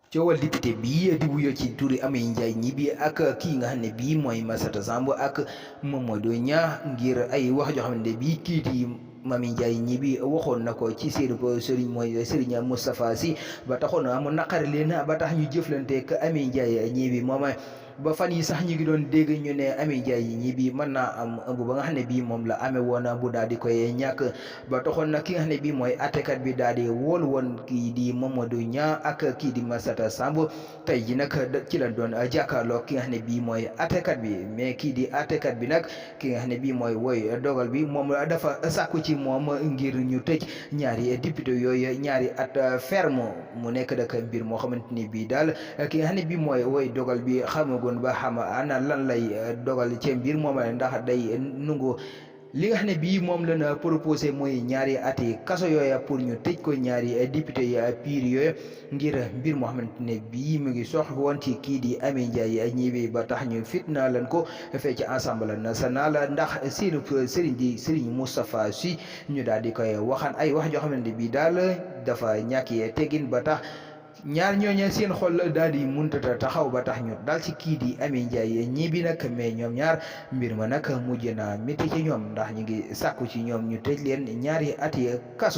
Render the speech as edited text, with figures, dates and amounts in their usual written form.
coowal député bi di wuyoo ci turi Amy Ndiaye Gniby ak kii nga xam ne bii mooy Massata Samb ak Mamadou Niang ngir ay wax joo xam ne bii kii di Amy Ndiaye Gniby waxoon na ko ci seen sëriñ mooy Serigne Moustapha Sy ba taxoon mu naqari leen ba tax ñu jëflanteeg Amy Ndiaye Gniby moom ba fan yi sax ñu ngi doon dégg ñu ne Amy Ndiaye Gniby mën naa am ëmb ba nga xam ne bii moom la amee woon bu daal di koy ñàkk ba taxoon na ki nga xam ne bii mooy attekat bi daal di wóolu woon kii di Mamadou Niang ak kii di Massata Samb tey ji nag ci la doon jàkkaarloo ki nga xam ne bii mooy attekat bi mais kii di attekat bi nag ki nga xam ne bii mooy woy dogal bi moom dafa sàkku ci moom ngir ñu tëj ñaari député yooyu ñaari at ferme mu nekk dak mbir moo xamante ni bii daal ki nga xam ne bii mooy woy dogal bi xamagoon ba xam ana lan lay dogal ci mbir moom ndax day nungu li nga xam ne bii moom la na proposé mooy ñaari ati kaso yooya pour ñu tëj ko ñaari député ya piir yooyu ngir mbir moo xamante ne bii mu ngi sox woon ci kii di Amy Ndiaye Gniby ba tax ñu fitna leen ko fee ci Assemblée nationale ndax seenu sëriñ di Serigne Moustapha Sy ñu daal di koy waxaan ay wax joo xamante ne bii daal dafa ñàkk teggin ba tax ñaar ñooñu seen xol daal di muntata taxaw ba tax ñu dal ci kii di Amy Ndiaye Gniby nag mais ñoom ñaar mbir ma nag mujj na métti ci ñoom ndax ñu ngi sàkku ci ñoom ñu tëj leen ñaari ati kaso